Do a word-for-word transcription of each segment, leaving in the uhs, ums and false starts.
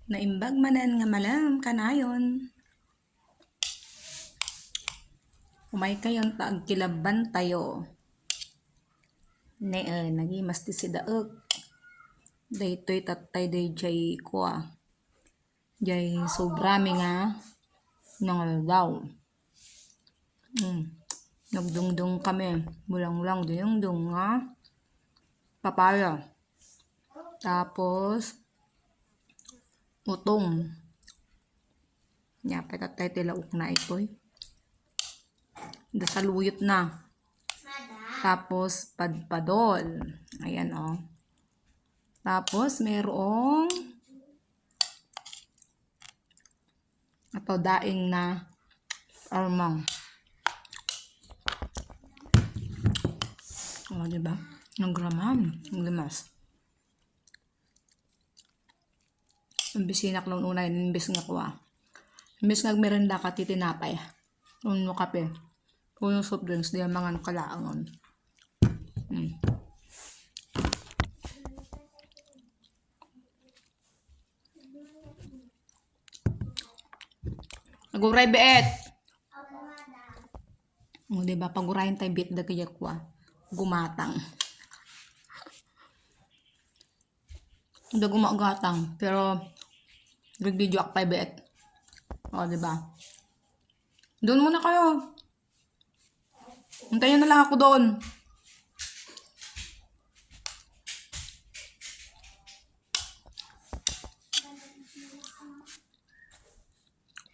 Naimbag manen nga malem kanayon. Umaykayon ta agkilabbantayo. Ne, eh, nagimas ti sidaek. Daytoy tattay dayjay kua. Jay sobra mi nga nangaldaw. Mm. Nagdungdung kami. Bulanglang dinungdung nga papaya. Tapos, utong. Nia pay tattay ti laokna itoy. Dasaluyot na. Tapos, padpadol. Ayan, oh. Tapos, merong ato daing na armang. Oh, di ba? Nagraman. Ang limas. Imbis sinak lang unay, imbis nga kua. Imbis nga agmerenda ka, ti tinapay. Wenno kape. Wenno soft drinks, di mangan kalaangan. Hmm. Aguray, beet. O, di ba? Pagurayan tayo, beet, dagiti kua. Gumatang. Daguma gatang, pero nagbibidio ak pay beet. O, di ba? Doon muna kayo. Hintayin na lang ako doon.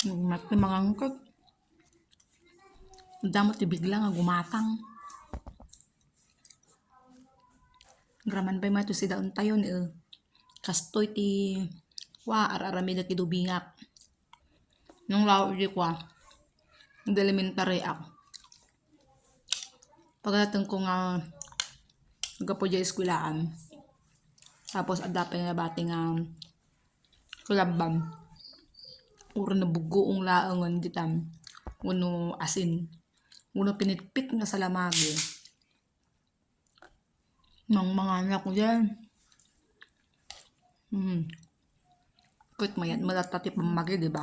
Mat na mangangkot. Damo ti bigla nga gumatang. Graman pay mato sidaentayon, eh. Kastoy ti, wa, ar-aramid ti dubingak. Nung lao di kua, nag-elementary ak. Pagdating ko nga, gapu di eskwelaan. Tapos, adda pay nga bati nga, Kalaban. Uray nabuggoong laengen ditan. Wenno asin. Wenno pinitpit nga salamagi. Mangmangan ako diyan. Hmm. Ket mayat malatta ti pammagi, di ba?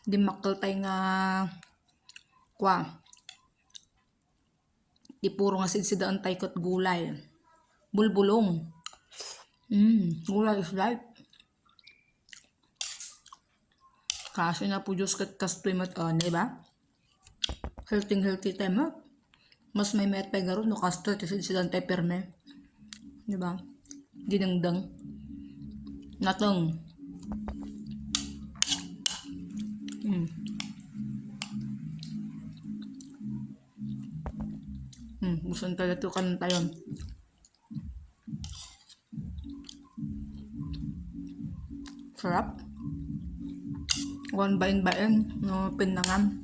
Dimmakkel tay nga kua. Ti puro nga sidsidaentayo ket gulay. Bulbulong. Mm, gulay is life. Kastoy na po Diyos ket kastoy met, ah, di ba? Healthy, healthy tayo met. Mas mayat pay ngarud no kastoy ti sidsidaentayo perme. Di ba? Dinengdeng. Nateng. Mm. Hmm, gusto nila ito kantayon. Sarap. Wan bain-bain, no, pinangan.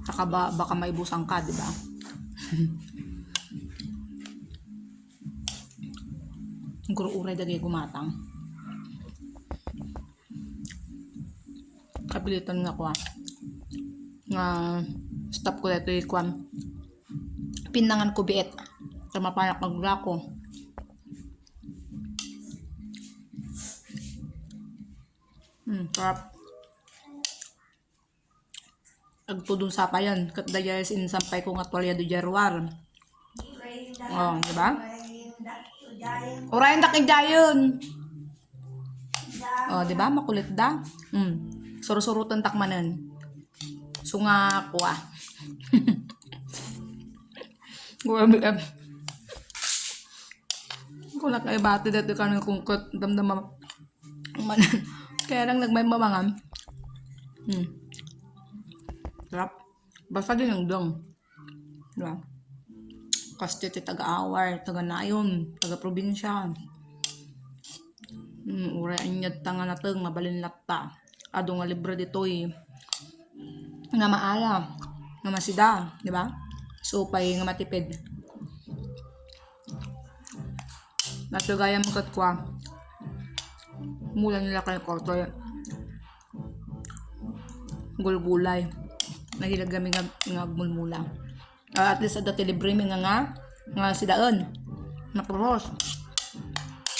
Saka ba, baka maibusan ka, di ba? Guro uray dagay gumatang. Kapilitan nga kuan. Nga stop ko dito ikuan. Pinangan ko biit. Tama pa yung kaglako. Hmm, sarap. Agtudong sapayan. Kat dayay sin sampay ko nga tuwalya do jaruar. Oh, di ba? Urayan da kay Jayon. Oh, di ba? Makulit da. Hmm. Surusurutan tak manen. Sunga kua. Grabe, em. Kung nakaibati dati ka ng kungkot, damdama. Man, kaya lang nagmamamangan. Hmm. Sarap. Basta dinengdeng. Diba? Kastoy ti taga-awar, taga-nayon, taga-probinsya. Hmm, uray aniatta nga nateng, mabalin latta. Adu nga libre ditoy. Nga maala, nga masida, di ba? Supay nga matipid. Nasugayam ket kua. Mula nila kay Kotoy. Gulgulay. Nahilig kami nga, nga agmulmula. Ah, at least, adda ti libre mi nga, nga, nga sidaen. Napuros.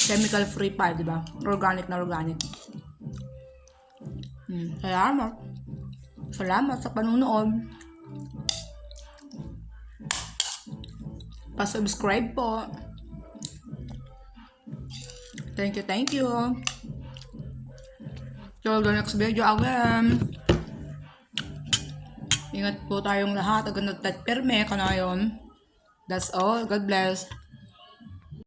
chemical free pa, di ba? Organic na organic. Hmm, salamat. Salamat sa panunood. Pa-subscribe po. Thank you, thank you. Till the next video again. Ingat po tayong lahat. Agan nagtatperme kanayon. That's all. God bless.